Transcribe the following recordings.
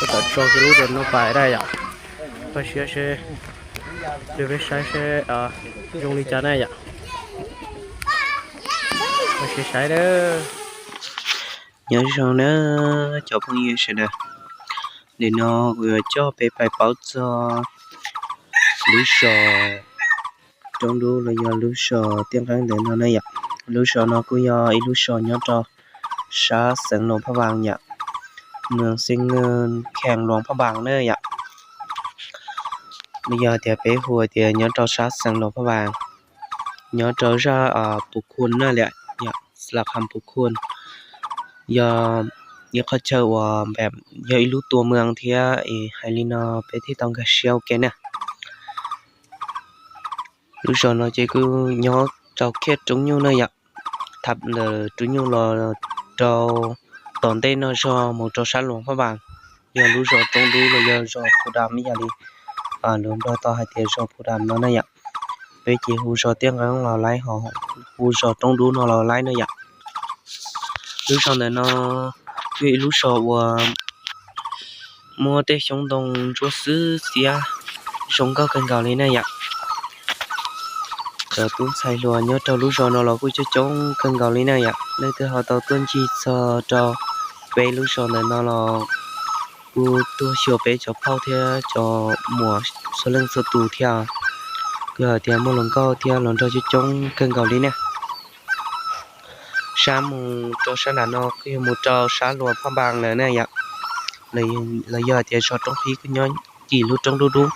Tawm tso kiag lub dej no pais daj yom. Koj siab seb, peb saib seb zoo li cas na yom. Koj siab saib na. Nyob zoo na cov phooj ywg sawv daws, nim no kuv yuav coj peb pais paub txog lub zos Roob Dub los yog lub zos Tiaj Nqeeb ntawm no na yom. Lub zos no kuj yog ib lub zos nyob rau sab xeev Luas Phaj Vaas yom, moos Xeeb Nws, kheem Luas Phaj Vaas na yom. Los yog tias peb hu tias nyob rau sab xeev Luas Phaj Vaas, nyob rau zaj Pus Khun na yom, Xas Khas Pus Khun, yog ib qhov chaw uas yog ib lub tua moos thiab. Hais li no peb thiaj tau nkag siab ua ke na. Lub zos no ces kuj nyob rau kiag roob nyuj na yom, tham ntawm roob nyuj los rau tom ntej no zog mus rau sab Luas Phaj Vaas, yog lub zos Roob Dub los yog zos Phu Dam ib yam li lus Nplog tau hais tias zos Phu Dam no na yom. Peb ces hu zos Tiaj Nqeeb los laib, ho hu zos Roob Dub no los laib na yom. Lub zos ntawm no yog ib lub zos uas muaj tej xyoob ntoo ntsuab xwb xiab zoo nkauj kawg nkaus li na yom. Cov tub ntxhais hluas nyob rau lub zos no los kuj coob coob kawg nkaus li na yom. Leej twg ho tau tuaj ncig txog rau peb lub zos ntawm no los kuj tuaj xyuas peb cov phauj thiab cov muam txhua leej txhua tus thiab. Kuj yog tias muaj hluas nkauj thiab hluas nraug coob coob kawg nkaus li na. Sab mus rau sab nram no kuj yog mus rau sab Luas Phaj Npas lawm na yom. Los yog tias zos Roob Qhib kuj nyob tim lub roob dub dub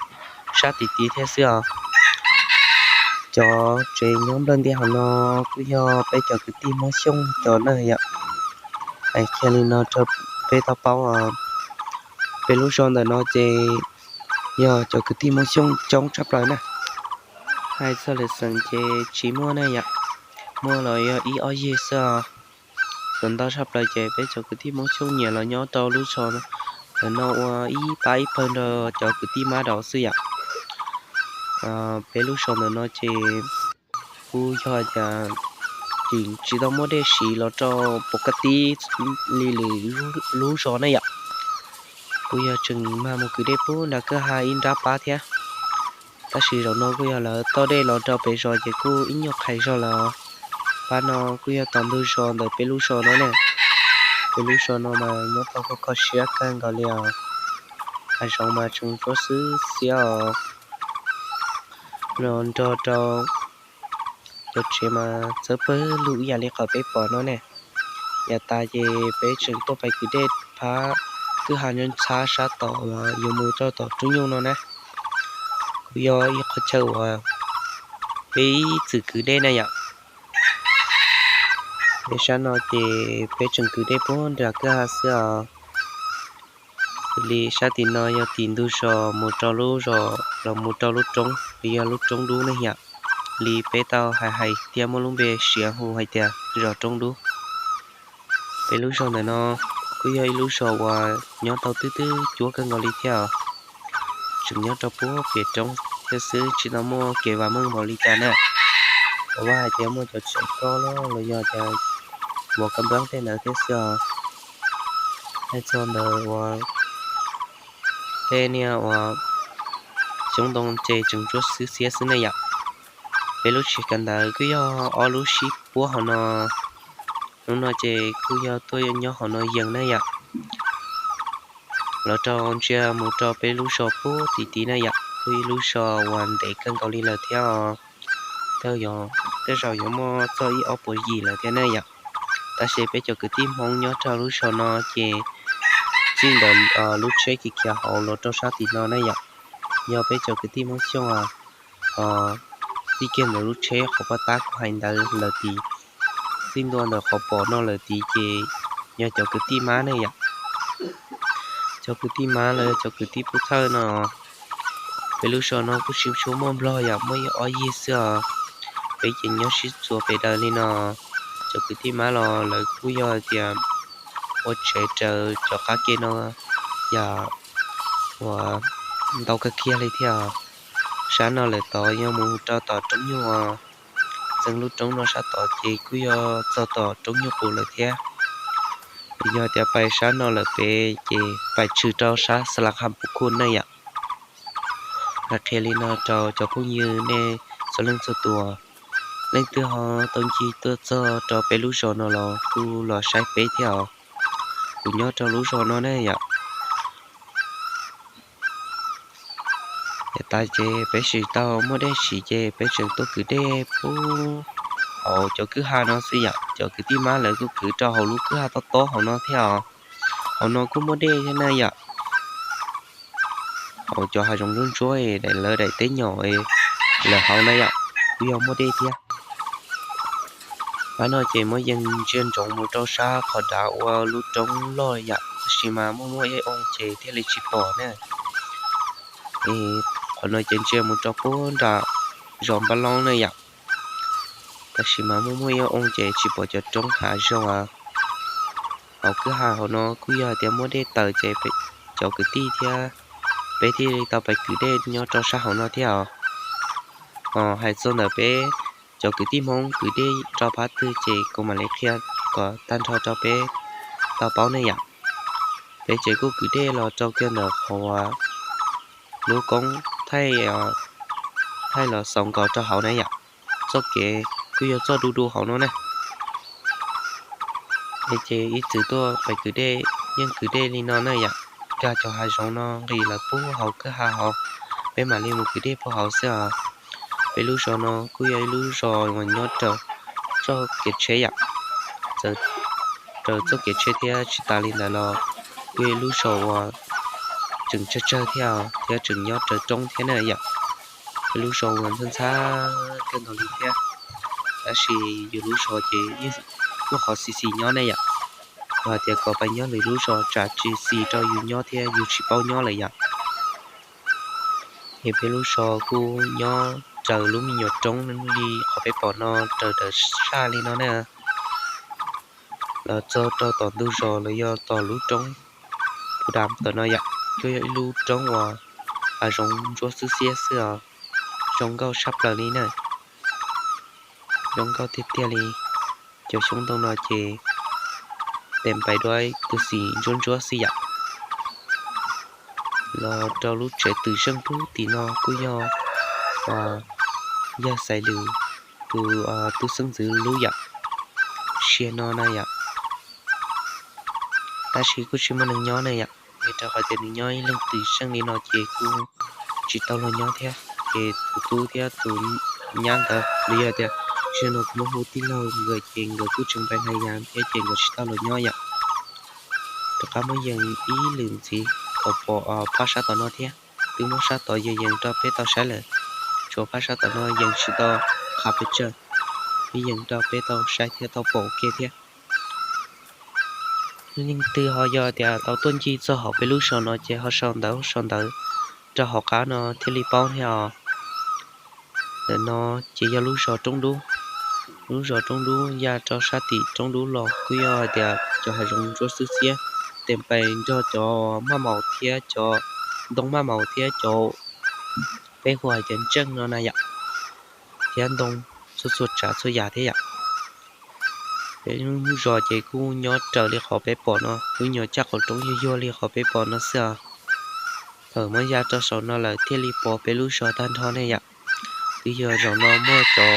sab tim tid thiab xwb os. Cov tsev nyob nplawg ntiaj hauv no kuj yog peb cov kwv tij Hmoob Xyooj cov na yom. Hais kiag li no rau peb tau paub, peb lub zos ntawm no ces yog cov kwv tij Hmoob Xyooj coob tshaj plaws na. Hais txog lwm xeem ces tsis muaj na yom, muaj los yog ib ob yig xwb os. Txawm ntau tshaj plaws ces peb cov kwv tij Hmoob Xyooj nyiam los nyob rau lub zos ntawm no ua ib pab ib pawg nrog cov kwv tij Mab Daus xwb yom. Peb lub zos ntawm no ces kuj yog tias tsis tau muaj dej siv los rau pus kaj tib li lwm lub zos na yom. Kuj yog tseem mag mus kwv dej puag nram kwj ha ib nrab pab thiab. Tab sis zaum no kuj yog lawv toj dej los rau pem zos ces kuj ib nyuag qhais zog lawm. Pab no kuj yog tom ntug zos ntawm peb lub zos no ne. Peb lub zos no mas nyob tau kho kho siab kawg nkaus li os. Hav zoov mas tseem ntsuab xwb xiab os. Los nrog rau cov tsev mas txawv pawg lug ib yam li qhov peb pom no ne. Yav tas ces peb tseem tuaj pais kwv dej phab kwj ha nyob ntxhab sab tom uas yuav mus rau tom roob nyuj no na. Kuj yog ib qhov chaw uas peb ib txwm kwv dej na yom. Peb sab no ces peb tseem kwv dej puag nram kwj ha xwb os. Xws li sab tim no yog tim ntug zos mus rau lub zos los mus rau lub roob, los yog lub roob dub ne yom. Li peb tau hais hais thiab muaj lub npe siav hu hais tias zos Roob Dub. Peb lub zos ntawm no kuj yog ib lub zos uas nyob tau twb twb cuab kawg nkaus li thiab os. Tseem nyob rau puag pem roob thiab xwb, tsis tau muaj kev vam meej npaum li cas na. Qhov vaj hais tias muaj cov tsev koj los yog tias vov kab npab tej ntawd thiab xwb os. Hais txog ntawd uas tej niag uas xyoob ntoo ces tseem ntsuab xwb xiab xwb ne yom. Peb lub tsev kawm ntawv kuj yog ob lub sib puab hauv no. Hnub no ces kuj yog tuaj nyob hauv no yees na yom. Los rau ntsia mus rau peb lub zos puag tim tid na yom, kuj ib lub zos uas ntev kawg nkaus li lawm thiab os. Tej zaum yuav muaj txog ib ob puas yim lawm thiab na yom. Tab sis peb cov kwv tij Hmoob nyob rau lub zos no ces txij ntawm lub tsheb khiav khiav hauv los rau sab tim no na yom, yog peb cov kwv tij Hmoob Xyooj txij kiag ntawm lub tsheb qhov paj tab kuv hais ntawd lawm tid, txij ntua ntawm qhov pom no lawm tid ces yog cov kwv tij Mab ne yom. Cov kwv tij Mab los yog cov kwv tij Pub Thawj no. Peb lub zos no kuj tsis tshua muaj Nplog yom, muaj ib ob yig xwb os. Peb ces nyob sib txuas pem daws li no. Cov kwv tij Mab los lawv kuj yog tias ua tsev raws cov qab ke no yom, uas ntau kawg kiag li thiab. Sab no lawm tod yog mus rau tom roob nyuj, txeev lub roob no sab tod ces kuj yog txog tom roob nyuj qus lawm thiab. Yog tias pais sab no lawm pem ces pais tshwm rau sab Xas Las Khas Pus Khus ne yom. Hais qhia li no rau cov phooj ywg nej txhua leej txhua tus, leej twg ho tau ncig tuaj txog rau peb lub zos no los kuj los saib peb thiab os. Kuv nyob rau lub zos no ne yom. Yav tas ces peb tsis tau muaj dej siv ces peb tseem tuaj kwv dej pub hauv cov kwj ha no xwb yom. Cov kwv tij mab lawv kuj kwv rau hauv lub kwj ha tob tob hauv no thiab os. Hauv no kuj muaj dej thiab na yom. Hauv cov hav zoov ntsuab ntsuab daim lawv daim teb nyom lawm hauv na yom, kuj yog muaj dej thiab. Pab no ces muab yees ntsia ntsoov mus rau sab qhov dav ua lub roob loj yom, tab sis mas muaj muaj ib oo ces thiaj li tsis pom na. Qhov no ces ntsia mus rau puag nram zos Npab Loob na yom, tab sis mas muaj muaj ib oo ces tsis pom cov roob hav zoov. Hauv kwj ha hauv no kuj yog hais tias muaj dej tawm ces cov kwv tij thiab peb thiaj li tau pais kwv dej nyob rau sab hauv no thiab os. Hais txog ntawm peb cov kwv tij Hmoob kwv dej rau phab twg ces kuv mam li qhia kom tag nrho rau peb tau paub ne yom. Peb ces kuj kwv dej los rau kiag ntawm qhov lub koob thaij, thaij los xaus nkaus rau hauv na yom. Txoj kev kuj yog txoj du du hauv no na. Es ces ib txwm tuaj pais kwv dej yeej kwv dej li no na yom, nkag cov hav zoov no nqis lawm puag hauv kwj ha hauv, peb mam li mus kwv dej puag hauv xwb os. Peb lub zos no kuj yog ib lub zos uas nyob raws txoj kev tsheb yom, raws txoj kev tsheb thiab tsis tas li ntawd los kuj yog ib lub zos uas tseem tsawg tsawg thiab, thiab tseem nyob raws roob thiab na yom. Peb lub zos uas ntxhab ntxhab kawg nkaus li thiab, tab sis yus lub zos ces yeej muaj qhov xis xis nyob ne yom. Yog hais tias kom pais nyob lwm lub zos tsam tsis xis rau yus nyob thiab yus tsis paub nyob lawm yom. Es peb lub zos kuj nyob raws lub me nyuam roob li qhov peb pom no raws rawv saj li no na. Los txog rau tom ntug zos los yog tom lub roob Phu Dam tom no yom, kuj yog ib lub roob uas hav zoov ntsuab xwb xiab xwb os, zoo nkauj tshaj plaws li na. Zoo nkauj tiag tiag li. Cov xyoob ntoo no ces tes npais dua tus xim ntsuab ntsuab xwb yom. Los rau lub tsev twm zeej pub tim no kuj yog yawg Xais Lwm tus tub xeeb ntxwv lub yom, sia no na yom. Tab sis kuj tsis muaj neeg nyob na yom, vim rau qhov tias nws nyob ib leeg twm zeej li no ces kuj tsis tau luag nyob thiab. Ces tus tub thiab tus nyab ntawd los yog tias sia no kuv muab hu tij laug nkawd ces nkawd kuj tseem npais nais yas thiab ces nkawd tsis tau luag nyob yom. Rov qab muab yees ib lwm ntxiv kom pom phab sab tom no thiab. Twb muab sab tod yees yees rau peb tau saib lawm, tshuav phab sab tom no yees tsis tau qha pes tsawg, yees rau peb tau saib thiab tau pom ua ke thiab. Leej twg ho yog tias tau tuaj ncig txog hauv peb lub zos no ces ho sau ntawv sau ntawv rau hauv qab no thiaj li paub thiab os. Ntawm no ces yog lub zos Roob Dub. Lub zos Roob Dub ya rau sab tim Roob Dub los kuj yog hais tias cov hav zoov ntsuab xwb xiab, tes npais nrog cov maj maus thiab cov ntoo maj maus thiab cov peb hu hais tias ntseej no na yom, thiab ntoo txhua txhua tsav txhua yam thiab yom. Peb lub zos ces kuj nyob raws li qhov peb pom no, lub nyuag caj qaum roob yuag yuag li qhov peb pom no xwb os. Thaum muab ya rau saum no lawm thiaj li pom peb lub zos tag nrho ne yom. Twb yog zaum no muaj cov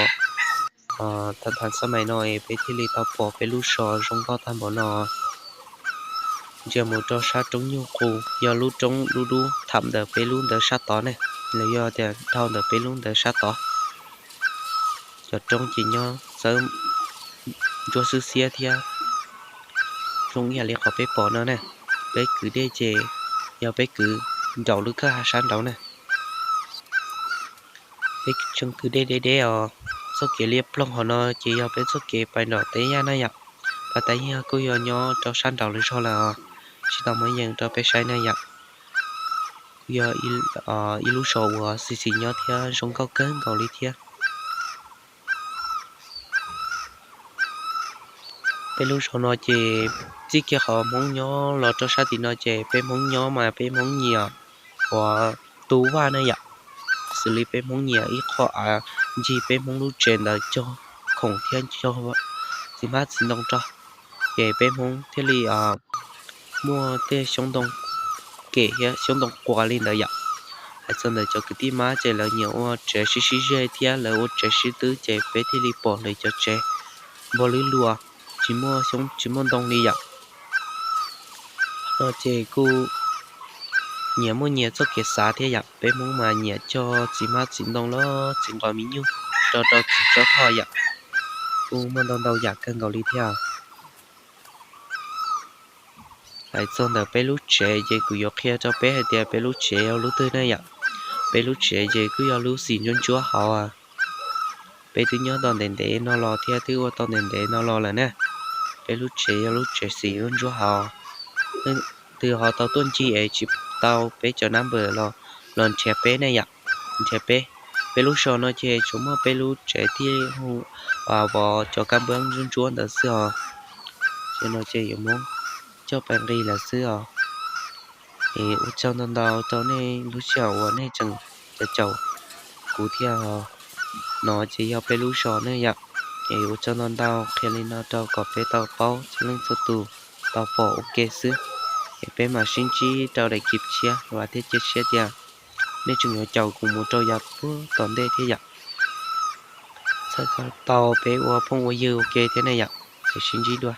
thav thav xab mais no es peb thiaj li tau pom peb lub zos zoo nkauj tag npaum no. Ntsia mus rau sab roob nyuj qus yog lub roob dub dub tham ntawm peb lub ntawd sab tod ne, los yog tias dhau ntawm peb lub ntawd sab tod. Cov roob ces nyob txawb ntsuab xwb xiab thiab zoo ib yam li qhov peb pom no na. Peb kwv dej ces yog peb kwv nraum lub kwj ha sab nraud na. Peb tseem kwv dej deb deb os. Txoj kev liab ploog hauv no ces yog peb txoj kev pais nraum Teb Yaj na yom. Pab Teb Yaj kuj yog nyob rau sab nraud lawm zog lawm os, tsis tau muab yees rau peb saib na yom. Kuj yog ib lub zos uas xis xis nyob thiab zoo nkauj kawg nkaus li thiab. Peb lub zos no ces txij kiag qhov Hmoob nyob los rau sab tim no ces peb Hmoob nyob mas peb Hmoob nyiam uas tu vaj na yom. Xws li peb Hmoob nyiam ib qho av ncig peb Hmoob lub tsev ntawd cog khoom thiab cog txiv hmab txiv ntoo rau. ces peb Hmoob thiaj li muaj tej xyoob ntoo kem thiab xyoob ntoo qua li ntawd yom. Hais txog ntawm cov kwv tij Mab ces lawv nyiam ua tsev sib sib ze thiab lawv ua tsev sib twb ces peb thiaj li pom lawv cov tsev npog lwb luas, tsis muaj xyoob tsis muaj ntoo li yom. No ces kuj nyias muaj nyias txoj kev xav thiab yom. Peb Hmoob mas nyiam cog txiv hmab txiv ntoo los txiv nqos me nyuj rau rau txiv tsob thoj yom. Kuj muaj ntau ntau yam kawg nkaus li thiab. Hais txog ntawm peb lub tsev ces kuv yuav qhia rau peb hais tias peb lub tsev yog lub twg ne yom. Peb lub tsev ces kuj yog lub xim ntsuab ntsuab hauv. Peb twb nyob tau ntev ntev no los thiab twb ua tau ntev ntev no los lawm na. Peb lub tsev yog lub tsev xim ntsuab ntsuab hauv. Twg ho tau tuaj ncig es tsis tau peb cov nab npawm los, los nrhiav peb ne yom. Nrhiav peb, peb lub zos no ces tsuas muaj peb lub tsev thiab hu vov cov kab npab ntsuab ntsuab ntawd xwb os. Ces no ces yuav muab coj pais nqis lawm xwb os. Es ua tsaug ntau ntau rau nej lub sij hawm uas nej tseem caum kuv thiab os. No ces yog peb lub zos ne yom. Es ua tsaug ntau ntau, qhia li no rau kom peb tau paub txhua leej txhua tus tau pom ua ke xwb. Es peb mam sib ntsib rau daim clip tshiab, vam thiab cia siab tias nej tseem yuav caum kuv mus rau yav puag tom ntej thiab yom. Txhawb kom tau peb ua phooj ua ywg ua ke thiab ne yom. Es sib ntsib dua.